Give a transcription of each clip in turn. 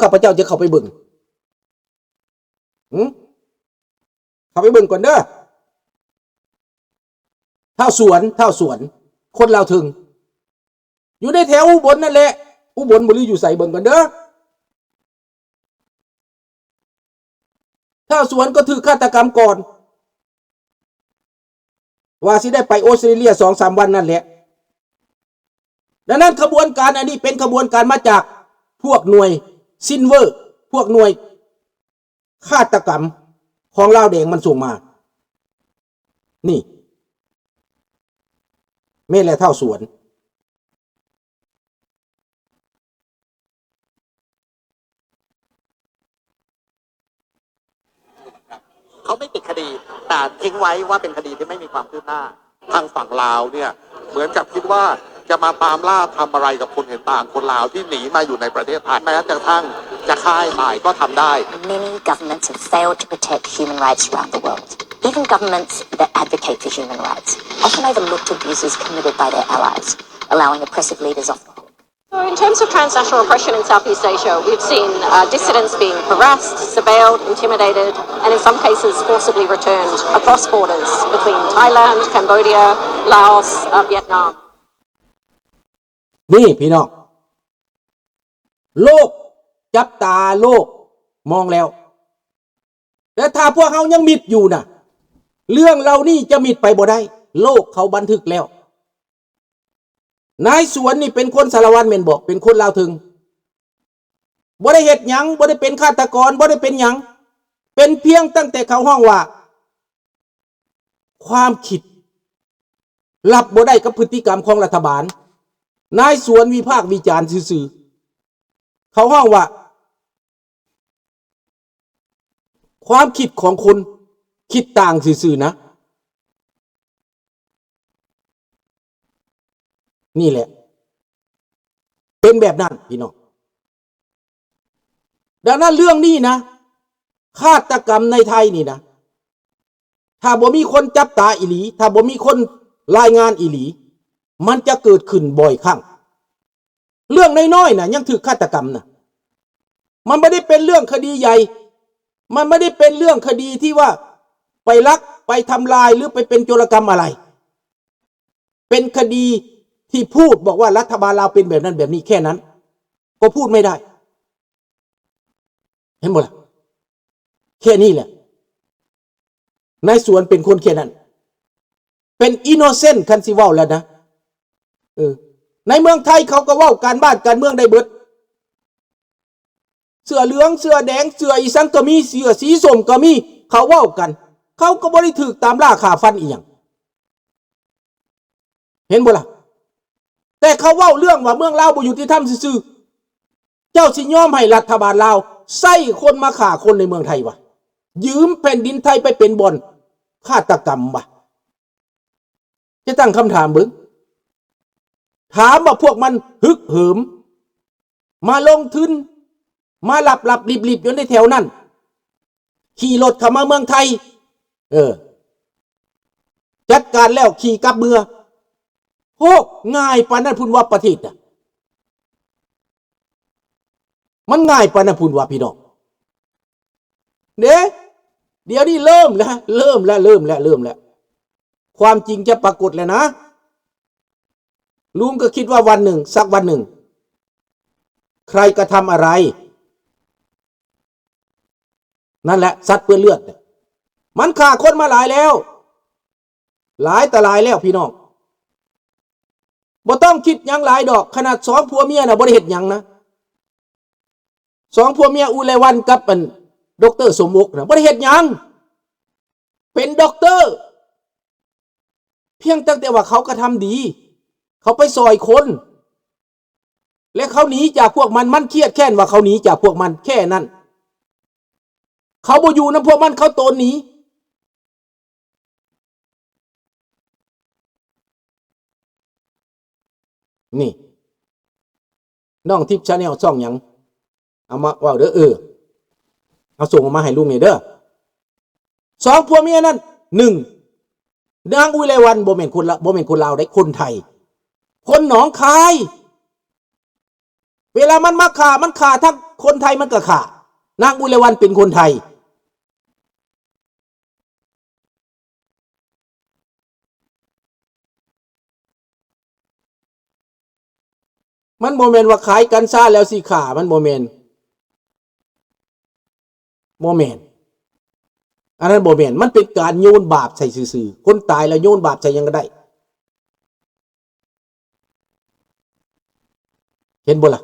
ຂ້າພະເຈົ້າຈະເຂົ້າໄປເບິ່ງ. ຫື? ເຂົ້າໄປເບິ່ງກ່ອນເດີ້. ທ້າວສວນ, ທ້າວສວນ, ຄົນລາວເທິງ ຢູ່ໃນແຖວອຸບົນນັ້ນແຫຼະ. ອຸບົນບໍ່ ຫຼືຢູ່ໃສ? ເບິ່ງກ່ອນເດີ້. ທ້າວສວນກໍຖືກຄາດຕະກຳກ່ອນ ວ່າຊິໄດ້ໄປອົດສະຕຣາເລຍສອງສາມວັນນັ້ນແຫຼະ. ດັ່ງນັ້ນຂະບວນການອັນນີ້ເປັນຂະບວນການມາຈາກພວກໜ່ວຍຊິນເວີ ພວກໜ່ວຍຄາດຕະກຳຂອງລາວແດງມັນສົ່ງມາ. ນີ້ ແມ່ນແຫຼະ ທ້າວສວນ. เขาไม่ปิดคดี แต่ทิ้งไว้ว่าเป็นคดีที่ไม่มีความคืบหน้า ทางฝั่งลาวเนี่ย เหมือนกับคิดว่าจะมาตามล่าทำอะไรกับคนเห็นต่างคนลาวที่หนีมาอยู่ในประเทศไทย แม้กระทั่งจะฆ่าให้ตายก็ทำได้ Many governments have failed to protect human rights around the world. Even governments that advocate for human rights often overlooked abuses committed by their allies, allowing oppressive leaders off the hook. So in terms of transnational oppression in Southeast Asia, we've seen uh, dissidents being harassed, surveilled, intimidated, and in some cases forcibly returned across borders between Thailand, Cambodia, Laos, uh, Vietnam. ນີ້ພີ່ນ້ອງ ໂລກຈັບຕາ ໂລກມອງແລ້ວ ແຕ່ຖ້າພວກເຮົາຍັງມິດຢູ່ນະ ເລື່ອງເຫຼົ່ານີ້ຈະມິດໄປບໍ່ໄດ້. ໂລກເຂົາບັນທຶກແລ້ວ. ນາຍສວນນີ້ເປັນຄົນສາລະວັນແມ່ນບໍ່? ເປັນຄົນລາວເທິງ ບໍ່ໄດ້ເຮັດຫຍັງ ບໍ່ໄດ້ເປັນຄາດຕະກອນ ບໍ່ໄດ້ເປັນຫຍັງ ເປັນພຽງຕັ້ງແຕ່ເຂົາຮ້ອງວ່າ ຄວາມຄິດ ຮັບບໍ່ໄດ້ກັບພຶດຕິກຳຂອງລັດຖະບານ. ນາຍສວນວິພາກວິຈານຊື່ໆ ເຂົາຮ້ອງວ່າ ຄວາມຄິດຂອງຄົນຄິດຕ່າງຊື່ໆນະ. ນີ້ແຫຼະ ເປັນແບບນັ້ນພີ່ນ້ອງ. ດັ່ງນັ້ນເລື່ອງນີ້ນະ ຄາດຕະກຳໃນໄທນີ້ນະ ຖ້າບໍ່ມີຄົນຈັບຕາອີ່ຫຼີ ຖ້າບໍ່ມີຄົນລາຍງານອີ່ຫຼີ ມັນຈະເກີດຂຶ້ນບ່ອຍຄັ້ງ. ເລື່ອງນ້ອຍໆນະ ຍັງຖືກຄາດຕະກຳນະ. ມັນບໍ່ໄດ້ເປັນເລື່ອງຄະດີໃຫຍ່ ມັນບໍ່ໄດ້ເປັນເລື່ອງຄະດີທີ່ວ່າໄປລັກ ໄປທຳລາຍ ຫຼື ໄປເປັນໂຈລະກຳອະໄລ. ເປັນຄະດີທີ່ພູດບອກວ່າລັດຖະບານລາວເປັນແບບນັ້ນແບບນີ້ ແຄ່ນັ້ນກໍພູດໄມ່ໄດ້. ເຫັນບໍ່ລະ? ແຄ່ນີ້ແຫຼະ. ນາຍສວນເປັນຄົນແຄ່ນັ້ນ ເປັນອິນໂນເຊັນ ຄັນຊິເວົ້າແລ້ວນະ. ເອີ ໃນເມືອງໄທເຂົາກໍເວົ້າການບ້ານການເມືອງໄດ້ເບິດ. ເສື້ອເຫຼືອງ ເສື້ອແດງ ເສື້ອອີ່ສັງກໍມີ ເສື້ອສີສົ້ມກໍມີ ເຂົາເວົ້າກັນ ເຂົາກໍບໍ່ໄດ້ຖືກຕາມລ່າຂ້າຟັນອີ່ຫຍັງ ເຫັນບໍ່ລະ? ແຕ່ເຂົາເວົ້າເລື່ອງວ່າເມືອງລາວບໍ່ຍຸຕິທຳຊື່ໆ ເຈົ້າຊິຍອມໃຫ້ລັດຖະບານລາວໃຊ້ຄົນມາຂ້າຄົນໃນເມືອງໄທວະ? ຢືມແຜ່ນດິນໄທໄປເປັນບ່ອນຄາດຕະກຳວະ? ຈະຕັ້ງຄຳຖາມເບິ່ງ ຖາມວ່າພວກມັນຮຶກເຫີມ ມາລົງທຶນ ມາລັບໆລິບໆຢູ່ໃນແຖວນັ້ນ ຂີ່ລົດເຂົ້າມາເມືອງໄທ ເອີ ຈັດການແລ້ວຂີ່ກັບເມືອ ໂພກ ງ່າຍປານນັ້ນພຸ້ນວ່າ ປະເທດນະ ມັນງ່າຍປານນັ້ນພຸ້ນວ່າ ພີ່ນ້ອງ. ເດ້ ດຽວນີ້ເລີ່ມແລ້ວ ເລີ່ມແລ້ວ ເລີ່ມແລ້ວ ເລີ່ມແລ້ວ ຄວາມຈິງຈະປາກົດແລ້ວນະ. ລຸງກໍຄິດວ່າວັນໜຶ່ງ ສັກວັນໜຶ່ງ ໃຄກະທຳອະໄລ ນັ້ນແຫຼະ ສັດເປື້ອນເລືອດ ມັນຂ້າຄົນມາຫຼາຍແລ້ວ ຫຼາຍຕາຫຼາຍແລ້ວ ພີ່ນ້ອງ. ບໍ່ຕ້ອງຄິດຫຍັງຫຼາຍດອກ ຂະໜາດສອງຜົວເມຍນະ ບໍ່ໄດ້ເຮັດຫຍັງນະ. ສອງຜົວເມຍ ອຸໄລວັນ ກັບອັນ ດຣ. ສົມອົກນະ ບໍ່ໄດ້ເຮັດຫຍັງ ເປັນດັອກເຕີ ພຽງຕັ້ງແຕ່ວ່າເຂົາກະທຳດີ ເຂົາໄປຊ່ອຍຄົນ ແລະ ເຂົາໜີຈາກພວກມັນ ມັນຄຽດແຄ້ນວ່າເຂົາໜີຈາກພວກມັນ ແຄ່ນັ້ນ ເຂົາບໍ່ຢູ່ນຳພວກມັນ ເຂົາໂຕນໜີ. ນີ້ ນ້ອງທິບ Channel ຊ່ອງຫຍັງ? ເອົາມາເວົ້າເດີ້ ເອີ ເອົາສົ່ງອອກມາໃຫ້ລຸງແດ່ເດີ້. ສອງຜົວເມຍນັ້ນ ໜຶ່ງ ນາງອຸໄລວັນ ບໍ່ແມ່ນຄົນລາ ບໍ່ແມ່ນຄົນລາວເດ້ ຄົນໄທ ຄົນໜອງຄາຍ. ເວລາມັນມາຂ້າ ມັນຂ້າທັງ ຄົນໄທມັນກໍຂ້າ. ນາງອຸໄລວັນເປັນຄົນໄທ. ມັນບໍ່ແມ່ນວ່າຂາຍກັນຊາແລ້ວຊິຂ້າ, ມັນບໍ່ແມ່ນ, ບໍ່ແມ່ນ, ອັນນັ້ນບໍ່ແມ່ນ. ມັນເປັນການໂຍນບາບໃສ່ຊື່ໆ. ຄົນຕາຍແລ້ວໂຍນບາບໃສ່ຫຍັງກໍໄດ້. ເຫັນບໍ່ລະ?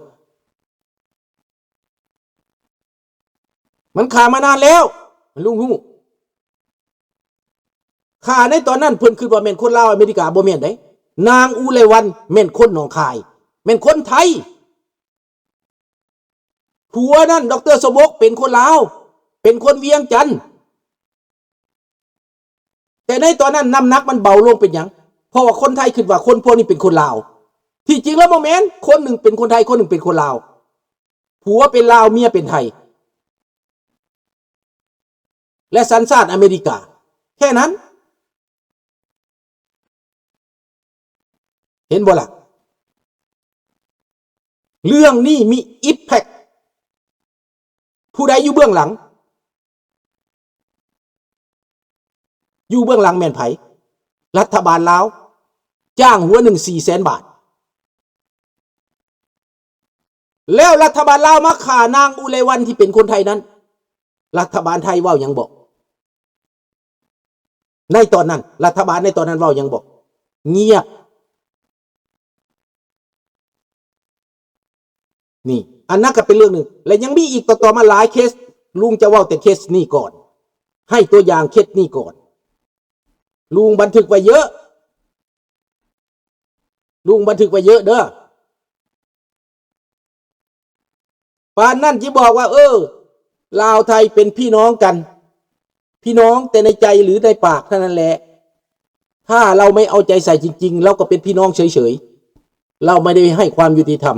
ມັນຂ້າມານານແລ້ວ, ລຸງຮູ້. ຂ້າໃນຕອນນັ້ນເພິ່ນຄິດວ່າແມ່ນຄົນລາວອາເມລິກາ, ບໍ່ແມ່ນເດ້. ນາງອຸໄລວັນແມ່ນຄົນໜອງຄາຍ, ແມ່ນຄົນໄທ. ຜົວນັ້ນ ດອກເຕີ ສົມບົກ ເປັນຄົນລາວ, ເປັນຄົນວຽງຈັນ. ແຕ່ໃນຕອນນັ້ນນ້ຳໜັກມັນເບົາລົງ. ເປັນຫຍັງ? ເພາະວ່າຄົນໄທຄິດວ່າຄົນພວກນີ້ເປັນຄົນລາວ. ທີ່ຈິງແລ້ວບໍ່ແມ່ນ, ຄົນໜຶ່ງເປັນຄົນໄທ, ຄົນໜຶ່ງເປັນຄົນລາວ. ຜົວເປັນລາວ, ເມຍເປັນໄທ ແລະ ສັນຊາດອາເມລິກາ, ແຄ່ນັ້ນ. ເຫັນບໍ່ລະ? ເລື່ອງນີ້ມີອິມແພັກ. ຜູ້ໃດຢູ່ເບື້ອງຫຼັງ? ຢູ່ເບື້ອງຫຼັງແມ່ນໃຜ? ລັດຖະບານລາວ, ຈ້າງຫົວໜຶ່ງສີ່ແສນບາດ. ແລ້ວລັດຖະບານລາວມາຂ້ານາງອຸໄລວັນທີ່ເປັນຄົນໄທນັ້ນ, ລັດຖະບານໄທເວົ້າຫຍັງບໍ່? ໃນຕອນນັ້ນ ລັດຖະບານໃນຕອນນັ້ນເວົ້າຫຍັງບໍ່? ງຽບ. ນີ້ ອັນນັ້ນກໍເປັນເລື່ອງໜຶ່ງ ແລະ ຍັງມີອີກຕໍ່ໆມາຫຼາຍເຄສ. ລຸງຈະເວົ້າແຕ່ເຄສນີ້ກ່ອນ, ໃຫ້ຕົວຢ່າງເຄສນີ້ກ່ອນ. ລຸງບັນທຶກໄວ້ເຍອະ, ລຸງບັນທຶກໄວ້ເຍອະເດີ. ປານນັ້ນຊິບອກວ່າ ເອີ ລາວໄທເປັນພີ່ນ້ອງກັນ, ພີ່ນ້ອງແຕ່ໃນໃຈ ຫຼື ໃນປາກເທົ່ານັ້ນແຫຼະ. ຖ້າເຮົາໄມ່ເອົາໃຈໃສ່ຈິງໆ ເຮົາກໍເປັນພີ່ນ້ອງເສີຍໆ, ເຮົາໄມ່ໄດ້ໃຫ້ຄວາມຍຸຕິທຳ.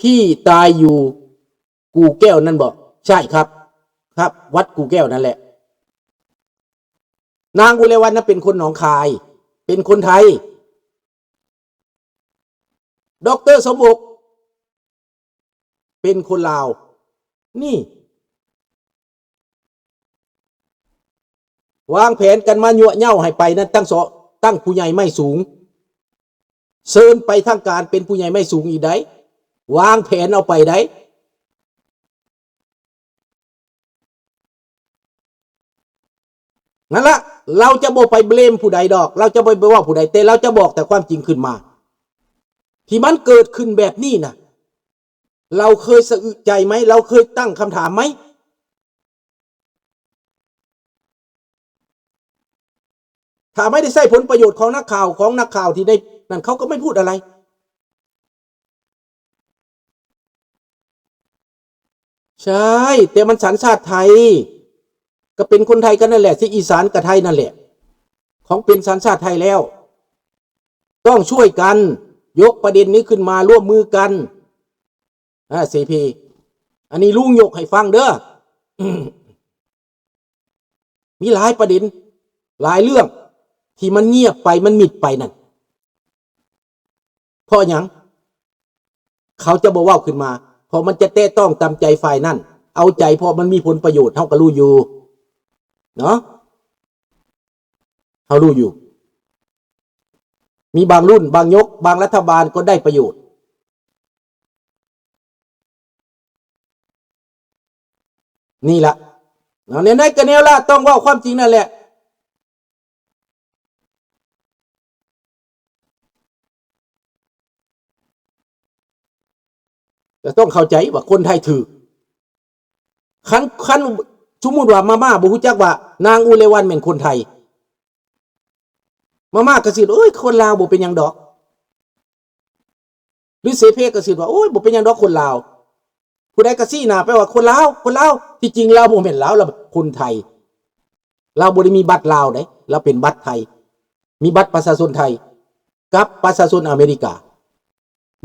ພີ່ຕາຍຢູ່ກູ່ແກ້ວນັ້ນບໍ? ໃຊ່ຄັບ, ຄັບ, ວັດກູ່ແກ້ວນັ້ນແຫຼະ. ນາງອຸໄລວັນນະເປັນຄົນໜອງຄາຍ, ເປັນຄົນໄທ. ດອກເຕີ ສົມບົກ ເປັນຄົນລາວ. ນີ້ ວາງແຜນກັນມາຍົວະເຍົາໃຫ້ໄປນັ້ນ ຕັ້ງສອ ຕັ້ງຜູ້ໃຫຍ່ໄມ້ສູງ, ເຊີນໄປທາງການເປັນຜູ້ໃຫຍ່ໄມ້ສູງອີກໃດ໋, ວາງແຜນເອົາໄປໃດ໋. ນັ້ນລະ ເຮົາຈະບໍ່ໄປເບລມຜູ້ໃດດອກ, ເຮົາຈະບໍ່ໄປເວົ້າຜູ້ໃດ, ແຕ່ເຮົາຈະບອກແຕ່ຄວາມຈິງຂຶ້ນມາ ທີ່ມັນເກີດຂຶ້ນແບບນີ້ນະ. ເຮົາເຄີຍສະອຶໃຈໄໝ? ເຮົາເຄີຍຕັ້ງຄຳຖາມໄໝ? ຖ້າໄມ່ໄດ້ໃຊ້ຜົນປະໂຫຍດຂອງນັກຂ່າວ, ຂອງນັກຂ່າວທີ່ໄດ້ນັ້ນ, ເຂົາກໍໄມ່ພູດອະໄລ. ໃຊ່, ແຕ່ມັນສັນຊາດໄທ, ກໍເປັນຄົນໄທກັນນັ້ນແຫຼະ, ຊິອີສານກັບໄທນັ້ນແຫຼະ, ຂອງເປັນສັນຊາດໄທແລ້ວ. ຕ້ອງຊ່ວຍກັນ ຍົກປະເດັນນີ້ຂຶ້ນມາ, ຮ່ວມມືກັນ. ອາ ເສພີ ອັນນີ້ລຸງຍົກໃຫ້ຟັງເດີ. ມີຫຼາຍປະເດັນ, ຫຼາຍເລື່ອງທີ່ມັນງຽບໄປ, ມັນມິດໄປນັ້ນ. ເພາະຫຍັງ? ເຂົາຈະບໍ່ເວົ້າຂຶ້ນມາ, ເພາະມັນຈະແຕະຕ້ອງຕາມໃຈຝ່າຍນັ້ນ, ເອົາໃຈ, ເພາະມັນມີຜົນປະໂຫຍດ, ເຮົາກໍຮູ້ຢູ່ເນາະ. ເຮົາຮູ້ຢູ່ ມີບາງລຸ້ນ, ບາງຍົກ, ບາງລັດຖະບານກໍໄດ້ປະໂຫຍດ. ນີ້ລະ ເນາະ, ແນວໃດກໍແນວລະ, ຕ້ອງເວົ້າຄວາມຈິງນັ້ນແຫຼະ. ກໍຕ້ອງເຂົ້າໃຈວ່າຄົນໄທຖືກ. ຄັນ, ຄັນສົມມຸດວ່າມາມ່າບໍ່ຮູ້ຈັກວ່ານາງອຸເລວັນແມ່ນຄົນໄທ, ມາມ່າກໍຊິ, ໂອ້ຍ, ຄົນລາວບໍ່ເປັນຫຍັງດອກ. ຫຼືເສເພກໍຊິວ່າ ໂອ້ຍ, ບໍ່ເປັນຫຍັງດອກຄົນລາວ. ຜູ້ໃດກໍຊີ້ໜ້າໄປວ່າຄົນລາວ, ຄົນລາວ. ທີ່ຈິງລາວບໍ່ແມ່ນລາວ, ລາວຄົນໄທ. ລາວບໍ່ໄດ້ມີບັດລາວເດ້, ລາວເປັນບັດໄທ, ມີບັດປະຊາຊົນໄທ ກັບປະຊາຊົນອາເມລິກາ.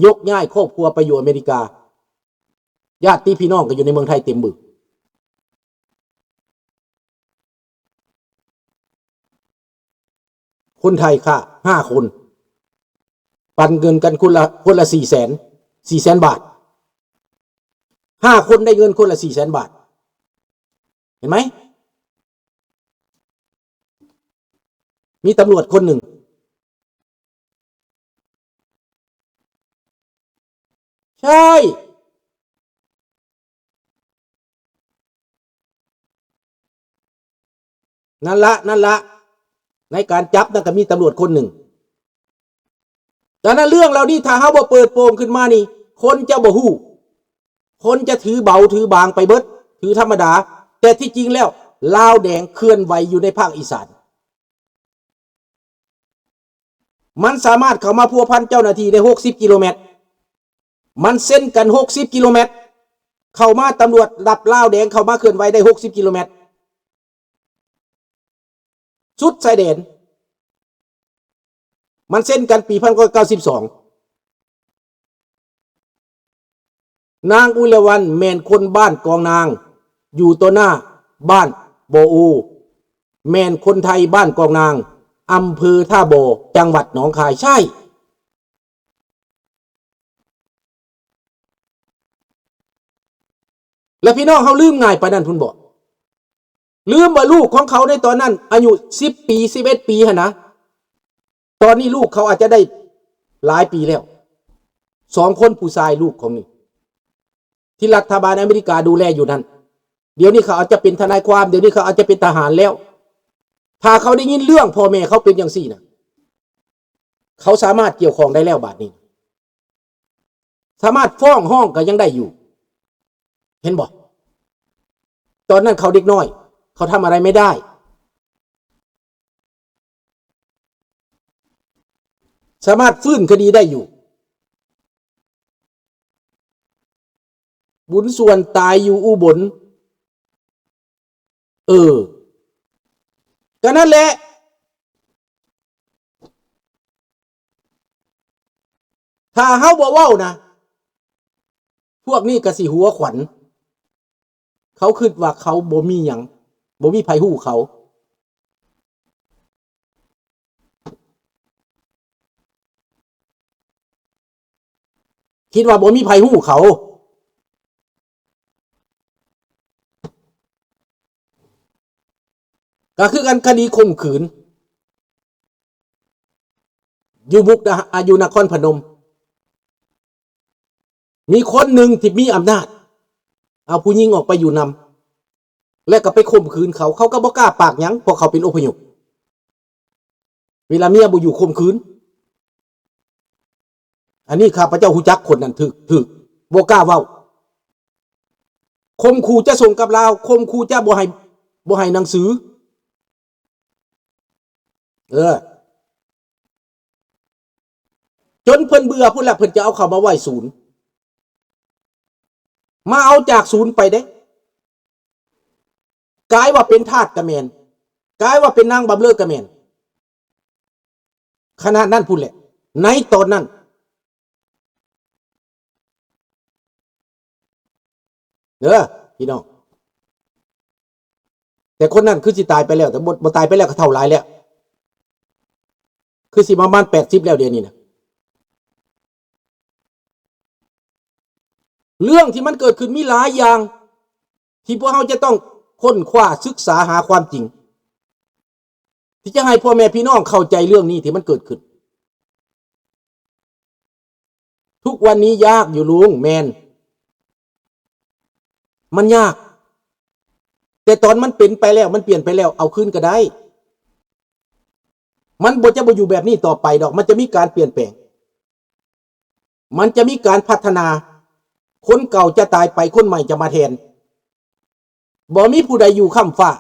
ຍົກຍ້າຍຄອບຄົວໄປຢູ່ອາເມລິກາ, ຍາດຕິພີ່ນ້ອງກໍຢູ່ໃນເມືອງໄທເຕັມບຶ. ຄົນໄທຂ້າຫ້າຄົນ, ປັນເງິນກັນຄົນລະ, ຄົນລະສີ່ແສນ, ສີ່ແສນບາດ ຫ້າຄົນໄດ້ເງິນຄົນລະສີ່ແສນບາດ ເຫັນໄໝ? ມີຕຳຫຼວດຄົນໜຶ່ງ ໃຊ່ ນັ້ນລະ ນັ້ນລະ ໃນການຈັບນັ້ນກໍມີຕຳຫຼວດຄົນໜຶ່ງ. ດັ່ງນັ້ນເລື່ອງເຫຼົ່ານີ້ ຖ້າເຮົາບໍ່ເປີດໂປງຂຶ້ນມານີ້ ຄົນຈະບໍ່ຮູ້ ຄົນຈະຖືເບົາຖືບາງໄປເບິດ ຖືທຳມະດາ. ແຕ່ທີ່ຈິງແລ້ວ ລາວແດງເຄື່ອນໄຫວຢູ່ໃນພາກອີສານ ມັນສາມາດເຂົ້າມາພົວພັນເຈົ້າໜ້າທີ່ໄດ້ຫົກສິບກິໂລແມັດ ມັນເຊັນກັນຫົກສິບກິໂລແມັດ ເຂົ້າມາ ຕຳຫຼວດລັບລາວແດງເຂົ້າມາເຄື່ອນໄຫວໄດ້ຫົກສິບກິໂລແມັດ ສຸດຊາຍແດນ ມັນເຊັນກັນປີພັນເກົ້າຮ້ອຍເກົ້າສິບສອງ. ນາງອຸລະວັນແມ່ນຄົນບ້ານກອງນາງ ຢູ່ຕໍ່ໜ້າບ້ານບໍ່ອູ ແມ່ນຄົນໄທບ້ານກອງນາງ ອຳເພີທ່າບໍ່ ຈັງຫວັດໜອງຄາຍ. ໃຊ່ ແລະ ພີ່ນ້ອງເຮົາລືມງ່າຍປານນັ້ນພຸ້ນບໍ? ລືມວ່າລູກຂອງເຂົາໃນຕອນນັ້ນອາຍຸສິບປີ ສິບເອັດປີຫັ້ນນະ ຕອນນີ້ລູກເຂົາອາດຈະໄດ້ຫຼາຍປີແລ້ວ ສອງຄົນຜູ້ຊາຍລູກຂອງນີ້ ທີ່ລັດຖະບານອາເມລິກາດູແລຢູ່ນັ້ນ. ດຽວນີ້ເຂົາອາດຈະເປັນທະນາຍຄວາມ ດຽວນີ້ເຂົາອາດຈະເປັນທະຫານແລ້ວ. ຖ້າເຂົາໄດ້ຍິນເລື່ອງພໍ່ແມ່ເຂົາເປັນຈັ່ງຊີ້ນະ ເຂົາສາມາດກ່ຽວຂ້ອງໄດ້ແລ້ວບາດນີ້ ສາມາດຟ້ອງຮ້ອງກໍຍັງໄດ້ຢູ່ ເຫັນບໍ່? ຕອນນັ້ນເຂົາເດັກນ້ອຍ ເຂົາທຳອະໄລໄມ່ໄດ້ ສາມາດຟື້ນຄະດີໄດ້ຢູ່. ບຸນສ່ວນຕາຍຢູ່ອຸບົນ. ເອີ ກໍນັ້ນແຫຼະ ຖ້າເຮົາບໍ່ເວົ້ານະ ພວກນີ້ກໍຊິຫົວຂວັນ. ເຂົາຄິດວ່າເຂົາບໍ່ມີຫຍັງ ບໍ່ມີໃຜຮູ້ເຂົາ. ຄິດວ່າບໍ່ມີໃຜຮູ້ເຂົາ. ກໍຄືກັນຄະດີຂົ່ມຂືນ ຢູ່ມຸກດາ ອາ ຢູ່ນະຄອນພະນົມ. ມີຄົນໜຶ່ງທີ່ມີອຳນາດ ເອົາຜູ້ຍິງອອກໄປຢູ່ນຳ ແລະກໍໄປຂົ່ມຂືນເຂົາ. ເຂົາກໍບໍ່ກ້າປາກຫຍັງ ເພາະເຂົາເປັນອົບພະຍົບ. ເວລາເມຍບໍ່ຢູ່ຂົ່ມຂືນ. ອັນນີ້ຂ້າພະເຈົ້າຮູ້ຈັກຄົນນັ້ນຖືກ ຖືກ ບໍ່ກ້າເວົ້າ. ຂົ່ມຂູ່ຈະສົ່ງກັບລາວ ຂົ່ມຂູ່ຈະບໍ່ໃຫ້ ບໍ່ໃຫ້ໜັງສື. ເອີ ຈົນເພິ່ນເບື່ອພຸ້ນລະ ເພິ່ນຈະເອົາເຂົ້າມາໄວ້ສູນ ມາເອົາຈາກສູນໄປເດ້. ກາຍວ່າເປັນທາດກະແມ່ນ ກາຍວ່າເປັນນາງບຳເລີກະແມ່ນ ຂະໜາດນັ້ນພຸ້ນແຫຼະ ໃນຕອນນັ້ນ. ເດີພີ່ນ້ອງ ແຕ່ຄົນນັ້ນຄືຊິຕາຍໄປແລ້ວ ແຕ່ບໍ່ ບໍ່ຕາຍໄປແລ້ວກໍເຖົ້າຫຼາຍແລ້ວ ຄືຊິປະມານແປດສິບແລ້ວດຽວນີ້ນະ. ເລື່ອງທີ່ມັນເກີດຂຶ້ນມີຫຼາຍຢ່າງ ທີ່ພວກເຮົາຈະຕ້ອງຄົ້ນຄວ້າສຶກສາຫາຄວາມຈິງ ທີ່ຈະໃຫ້ພໍ່ແມ່ພີ່ນ້ອງເຂົ້າໃຈເລື່ອງນີ້ທີ່ມັນເກີດຂຶ້ນ. ທຸກວັນນີ້ຍາກຢູ່ລຸງ ແມ່ນ ມັນຍາກ ແຕ່ຕອນມັນເປັນໄປແລ້ວ ມັນປ່ຽນໄປແລ້ວ ເອົາຄືນກໍໄດ້. ມັນບໍ່ ຈະບໍ່ຢູ່ແບບນີ້ຕໍ່ໄປດອກ ມັນຈະມີການປ່ຽນແປງ ມັນຈະມີການພັດທະນາ ຄົນເກົ່າຈະຕາຍໄປ ຄົນໃໝ່ຈະມາແທນ. ບໍ່ມີຜູ້ໃດຢູ່ຄ້ຳຟ້າ.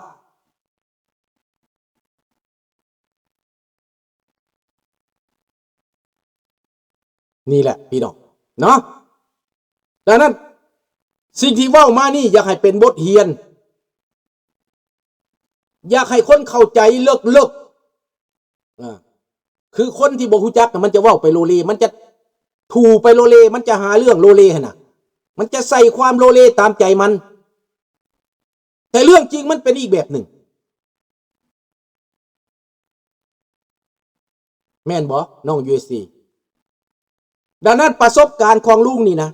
ນີ້ແຫຼະພີ່ນ້ອງເນາະ. ດັ່ງນັ້ນ ສິ່ງທີ່ເວົ້າມານີ້ ຢາກໃຫ້ເປັນບົດຮຽນ ຢາກໃຫ້ຄົນເຂົ້າໃຈເລິກໆ. ອາ ຄືຄົນທີ່ບໍ່ຮູ້ຈັກນະ ມັນຈະເວົ້າໄປໂລເລ ມັນຈະຖູ່ໄປໂລເລ ມັນຈະຫາເລື່ອງໂລເລຫັ້ນນະ ມັນຈະໃສ່ຄວາມໂລເລຕາມໃຈມັນ. ແຕ່ເລື່ອງຈິງມັນເປັນອີກແບບໜຶ່ງ ແມ່ນບໍ່ ນ້ອງ ຢູເອັສເອ? ດັ່ງນັ້ນ ປະສົບການຂອງລຸງນີ້ນະ